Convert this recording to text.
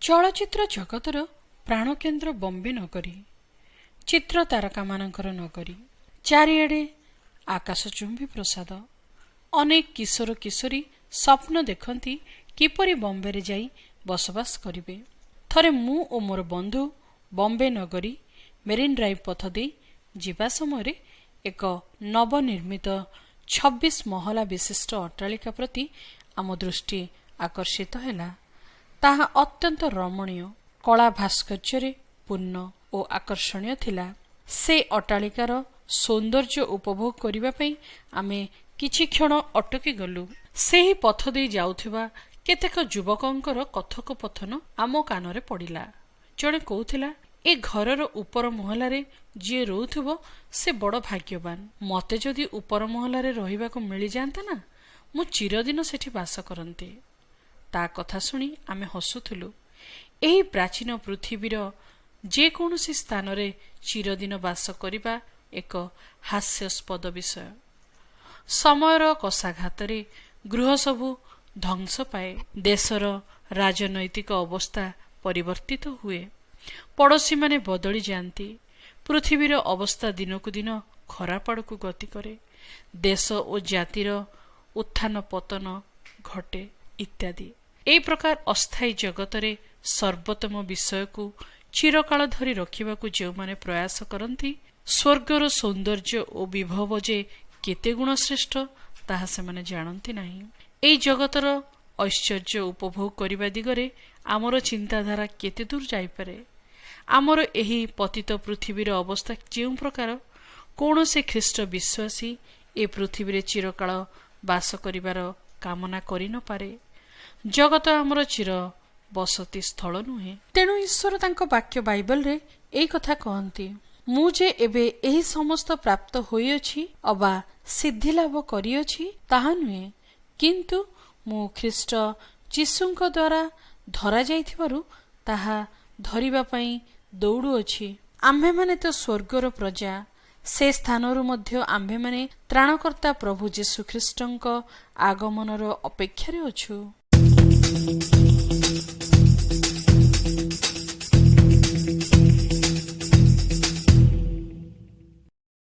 ଚଳଚ୍ଚିତ୍ର ଜଗତର ପ୍ରାଣକେନ୍ଦ୍ର ବମ୍ବେ ନଗରୀ, ଚିତ୍ର ତାରକାମାନଙ୍କର ନଗରୀ। ଚାରିଆଡ଼େ ଆକାଶଚୁମ୍ବୀ ପ୍ରାସାଦ। ଅନେକ କିଶୋର କିଶୋରୀ ସ୍ୱପ୍ନ ଦେଖନ୍ତି କିପରି ବମ୍ବେରେ ଯାଇ ବସବାସ କରିବେ। ଥରେ ମୁଁ ଓ ମୋର ବନ୍ଧୁ ବମ୍ବେ ନଗରୀ ମେରିନ୍ ଡ୍ରାଇଭ୍ ପଥ ଦେଇ ଯିବା ସମୟରେ ଏକ ନବନିର୍ମିତ 26 ମହଲା ବିଶିଷ୍ଟ ଅଟ୍ଟାଳିକା ପ୍ରତି ଆମ ଦୃଷ୍ଟି ଆକର୍ଷିତ ହେଲା। ତାହା ଅତ୍ୟନ୍ତ ରମଣୀୟ କଳା ଭାସ୍କର୍ଯ୍ୟରେ ପୂର୍ଣ୍ଣ ଓ ଆକର୍ଷଣୀୟ ଥିଲା। ସେ ଅଟ୍ଟାଳିକାର ସୌନ୍ଦର୍ଯ୍ୟ ଉପଭୋଗ କରିବା ପାଇଁ ଆମେ କିଛି କ୍ଷଣ ଅଟକି ଗଲୁ। ସେହି ପଥ ଦେଇ ଯାଉଥିବା କେତେକ ଯୁବକଙ୍କର କଥୋପକଥନ ଆମ କାନରେ ପଡ଼ିଲା। ଜଣେ କହୁଥିଲା, "ଏ ଘରର ଉପର ମହଲାରେ ଯିଏ ରହୁଥିବ, ସେ ବଡ଼ ଭାଗ୍ୟବାନ। ମତେ ଯଦି ଉପର ମହଲାରେ ରହିବାକୁ ମିଳିଯାଆନ୍ତା ନା, ମୁଁ ଚିରଦିନ ସେଠି ବାସ କରନ୍ତି।" ତା କଥା ଶୁଣି ଆମେ ହସୁଥିଲୁ। ଏହି ପ୍ରାଚୀନ ପୃଥିବୀର ଯେକୌଣସି ସ୍ଥାନରେ ଚିରଦିନ ବାସ କରିବା ଏକ ହାସ୍ୟାସ୍ପଦ ବିଷୟ। ସମୟର କଷାଘାତରେ ଗୃହ ସବୁ ଧ୍ୱଂସ ପାଏ। ଦେଶର ରାଜନୈତିକ ଅବସ୍ଥା ପରିବର୍ତ୍ତିତ ହୁଏ। ପଡ଼ୋଶୀମାନେ ବଦଳି ଯାଆନ୍ତି। ପୃଥିବୀର ଅବସ୍ଥା ଦିନକୁ ଦିନ ଖରାପ ଆଡ଼କୁ ଗତି କରେ। ଦେଶ ଓ ଜାତିର ଉତ୍ଥାନ ପତନ ଘଟେ ଇତ୍ୟାଦି। ଏହି ପ୍ରକାର ଅସ୍ଥାୟୀ ଜଗତରେ ସର୍ବୋତ୍ତମ ବିଷୟକୁ ଚିରକାଳ ଧରି ରଖିବାକୁ ଯେଉଁମାନେ ପ୍ରୟାସ କରନ୍ତି, ସ୍ୱର୍ଗର ସୌନ୍ଦର୍ଯ୍ୟ ଓ ବିଭବ ଯେ କେତେ ଗୁଣ ଶ୍ରେଷ୍ଠ, ତାହା ସେମାନେ ଜାଣନ୍ତି ନାହିଁ। ଏହି ଜଗତର ଐଶ୍ୱର୍ଯ୍ୟ ଉପଭୋଗ କରିବା ଦିଗରେ ଆମର ଚିନ୍ତାଧାରା କେତେ ଦୂର ଯାଇପାରେ? ଆମର ଏହି ପତିତ ପୃଥିବୀର ଅବସ୍ଥା ଯେଉଁ ପ୍ରକାର, କୌଣସି ଖ୍ରୀଷ୍ଟ ବିଶ୍ୱାସୀ ଏ ପୃଥିବୀରେ ଚିରକାଳ ବାସ କରିବାର କାମନା କରିନପାରେ। ଜଗତ ଆମର ଚିର ବସତି ସ୍ଥଳ ନୁହେଁ। ତେଣୁ ଈଶ୍ୱର ତାଙ୍କ ବାକ୍ୟ ବାଇବଲରେ ଏଇ କଥା କହନ୍ତି, "ମୁଁ ଯେ ଏବେ ଏହି ସମସ୍ତ ପ୍ରାପ୍ତ ହୋଇଅଛି ଅବା ସିଦ୍ଧି ଲାଭ କରିଅଛି, ତାହା ନୁହେଁ, କିନ୍ତୁ ମୁଁ ଖ୍ରୀଷ୍ଟ ଯୀଶୁଙ୍କ ଦ୍ୱାରା ଧରାଯାଇଥିବାରୁ ତାହା ଧରିବା ପାଇଁ ଦୌଡ଼ୁଅଛି। ଆମ୍ଭେମାନେ ତ ସ୍ୱର୍ଗର ପ୍ରଜା। ସେ ସ୍ଥାନରୁ ମଧ୍ୟ ଆମ୍ଭେମାନେ ତ୍ରାଣକର୍ତ୍ତା ପ୍ରଭୁ ଯୀଶୁଖ୍ରୀଷ୍ଟଙ୍କ ଆଗମନର ଅପେକ୍ଷାରେ ଅଛୁ।"